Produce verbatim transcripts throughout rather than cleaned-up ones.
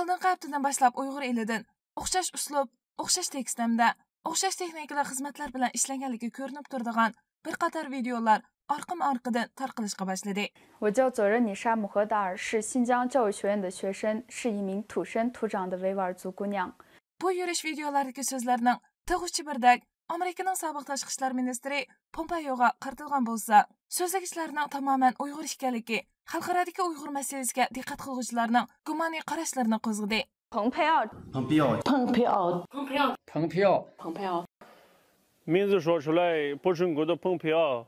ئالدىنقى ھەپتىدىن باشلاپ ئۇيغۇر ئېلىدىن ئوخشاش ئۇسلۇب، ئوخشاش تېكىست ھەمدە ئوخشاش تېخنىكىلىق خىزمەتلەر بىلەن ئىشلەنگەنلىكى كۆرۈنۈپ تۇرىدىغان بىر قاتار ۋىدېئولار ئارقىمۇ ئارقىدىن تارقىلىشقا باشلىدى. 我叫做任妮莎·穆赫达尔，是新疆教育学院的学生，是一名土生土长的维吾尔族姑娘。 بۇ يۈرۈش ۋىدېئولاردىكى سۆزلەرنىڭ تىغ ئۇچى بىردەك ئامېرىكىنىڭ سابىق تاشقى ئىشلار مىنىستىرى پومپېيوغا قارىتىلغان بولسا، سۆزلىگۈچىلەرنىڭ تامامەن ئۇيغۇر ئىكەنلىكى، خەلقئارادىكى ئۇيغۇر مەسىلىسىگە دىققەت قىلغۇچىلارنىڭ گۇمانىي قاراشلىرىنى قوزغىدى. 蓬佩奥， 蓬佩奥， 蓬佩奥， 蓬佩奥， 蓬佩奥。 名字说出来不成功的蓬佩奥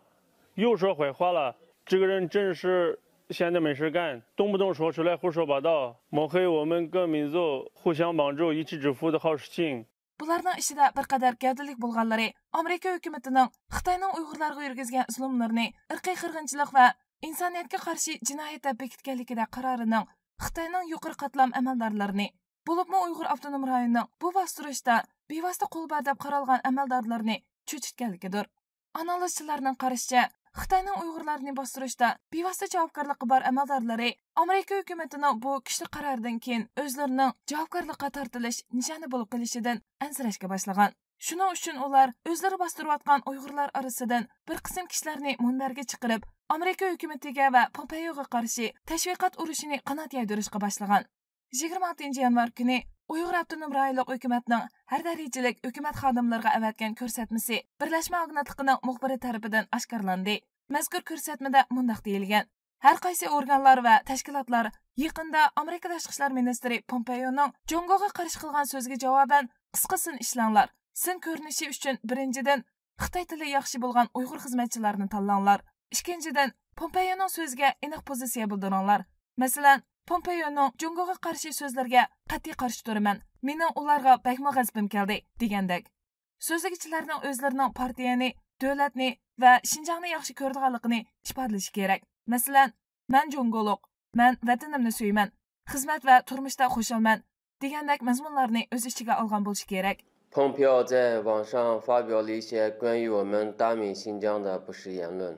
又说坏话了。这个人真是闲的没事干，动不动说出来胡说八道，抹黑我们各民族互相帮助、一起致富的好事情。 بۇلارنىڭ ئىچىدە بىر قەدەر گەۋدىلىك بولغانلىرى ئامېرىكا ھۆكۈمىتىنىڭ خىتاينىڭ ئۇيغۇرلارغا يۈرگۈزگەن زۇلۇملىرىنى ئىرقىي قىرغىنچىلىق ۋە ئىنسانىيەتكە قارشى جىنايەت دەپ بېكىتكەنلىكىدە قارارىنىڭ خىتاينىڭ يۇقىرى قاتلام ئەمەلدارلىرىنى، بولۇپمۇ ئۇيغۇر ئاپتونوم رايونىنىڭ بۇ باستۇرۇشتا بىۋاسىتە قولى بار دەپ قارالغان ئەمەلدارلىرىنى چۆچۈتكەنلىكىدۇر. ئانالىزچىلارنىڭ قارىشىچە، خىتاينىڭ ئۇيغۇرلارنى باستۇرۇشتا بىۋاسىتە جاۋابكارلىقى بار ئەمەلدارلىرى ئامېرىكا ھۆكۈمىتىنىڭ بۇ كۈچلۈك قارارىدىن كېيىن ئۆزلىرىنىڭ جاۋابكارلىققا تارتىلىش نىشانى بولۇپ قېلىشىدىن ئەنسىرەشكە باشلىغان. شۇنىڭ ئۈچۈن ئۇلار ئۆزلىرى باستۇرۇۋاتقان ئۇيغۇرلار ئارىسىدىن بىر قىسىم كىشىلەرنى مۇنبەرگە چىقىرىپ، ئامېرىكا ھۆكۈمىتىگە ۋە پومپېيوغا قارشى تەشۋىقات ئۇرۇشىنى قانات يايدۇرۇشقا باشلىغان. يىگىرمە ئالتىنچى يانۋار كۈنى ئۇيغۇر ئاپتونوم رايونلۇق ھۆكۈمەتنىڭ ھەر دەرىجىلىك ھۆكۈمەت خادىملىرىغا ئەۋەتكەن كۆرسەتمىسى بىرلەشمە ئاگېنتلىقىنىڭ مۇخبىرى تەرىپىدىن ئاشكارىلاندى. مەزكۇر كۆرسەتمىدە مۇنداق دېيىلگەن: ھەر قايسى ئورگانلار ۋە تەشكىلاتلار يېقىندا ئامېرىكا تاشقى ئىشلار مىنىستىرى پومپېيونىڭ جۇڭگوغا قارشى قىلغان سۆزىگە جاۋابەن قىسقىسىنى ئىشلەڭلار. سىن كۆرۈنۈشى ئۈچۈن، بىرىنچىدىن، خىتاي تىلى ياخشى بولغان ئۇيغۇر خىزمەتچىلەرنى تاللاڭلار. ئىككىنچىدىن، پومپېيونىڭ سۆزىگە ئېنىق پوزىتسىيە بىلدۈرۈڭلار. مەسىلەن، پومپېيونىڭ جۇڭگوغا قارشى سۆزلىرىگە قەتئىي قارشى تۇرىمەن، مېنىڭ ئۇلارغا بەكمۇ غەزىپىم كەلدى، دېگەندەك. سۆزلىگۈچىلەرنىڭ ئۆزلىرىنىڭ پارتىيەنى، دۆلەتنى ۋە شىنجاڭنى ياخشى كۆرىدىغانلىقىنى ئىپادىلىشى كېرەك. مەسىلەن، مەن جۇڭگولۇق، مەن ۋەتىنىمنى سۆيىمەن، خىزمەت ۋە تۇرمۇشتا خۇشالمەن، دېگەندەك مەزمۇنلارنى ئۆز ئىچىگە ئالغان بولۇشى كېرەك. 蓬佩奥在网上发表了一些关于我们大明新疆的不实言论，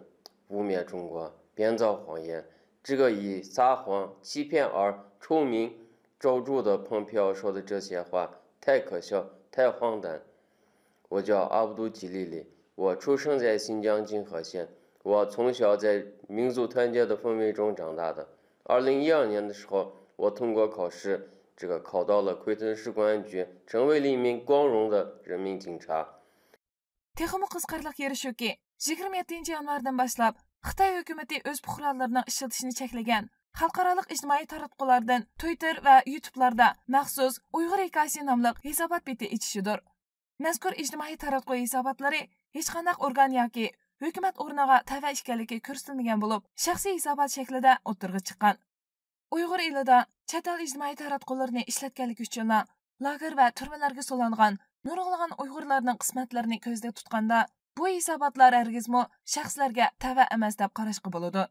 污蔑中国，编造谎言。这个以撒谎、欺骗而出名昭著的蓬佩奥说的这些话，太可笑，太荒诞。我叫阿卜杜吉利里，我出生在新疆金河县，我从小在民族团结的氛围中长大的。二零一二年的时候，我通过考试，这个考到了奎屯市公安局，成为了一名光荣的人民警察。 تېخىمۇ قىزىقارلىق يېرى شۇكى، يىگىرمە يەتتىنچى يانۋاردىن باشلاپ خىتاي ھۆكۈمىتى ئۆز پۇقرالىرىنىڭ ئىشلىتىشىنى چەكلىگەن خەلقئارالىق ئىجتىمائىي تاراتقۇلاردىن تۇيتېر ۋە يۇتۇبلاردا مەخسۇس ئۇيغۇر ھېكايىسى ناملىق ھېسابات بېتى ئېچىشىدۇر. مەزكۇر ئىجتىمائىي تاراتقۇ ھېساباتلىرى ھېچقانداق ئورگان ياكى ھۆكۈمەت ئورنىغا تەۋە ئىكەنلىكى كۆرسىتىلمىگەن بولۇپ، شەخسىي ھېسابات شەكلىدە ئوتتۇرىغا چىققان. ئۇيغۇر ئېلىدا چەت ئەل ئىجتىمائىي تاراتقۇلىرىنى ئىشلەتكەنلىكى ئۈچۈنلا لاگېر ۋە تۈرمىلەرگە سولانغان نۇرغۇنلىغان ئۇيغۇرلارنىڭ قىسمەتلىرىنى كۆزدە تۇتقاندا، بۇ ھېساباتلار ھەرگىزمۇ شەخسلەرگە تەۋە ئەمەس دەپ قاراشقا بولىدۇ.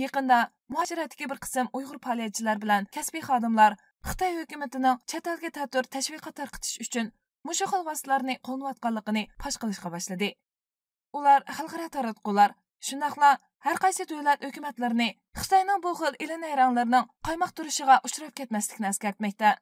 يېقىندا مۇھاجىرەتتىكى بىر قىسىم ئۇيغۇر پائالىيەتچىلەر بىلەن كەسپىي خادىملار خىتاي ھۆكۈمىتىنىڭ چەت ئەلگە تەتۈر تەشۋىقات تارقىتىش ئۈچۈن مۇشۇ خىل ۋاسىتىلەرنى قوللىنىۋاتقانلىقىنى پاش قىلىشقا باشلىدى. ئۇلار خەلقئارا تاراتقۇلار، شۇنداقلا ھەر قايسى دۆلەت ھۆكۈمەتلىرىنى خىتاينىڭ بۇ خىل ئېلىنەيرەڭلىرىنىڭ قايماق تۇرۇشىغا ئۇچراپ كەتمەسلىكنى ئەسكەرتمەكتە.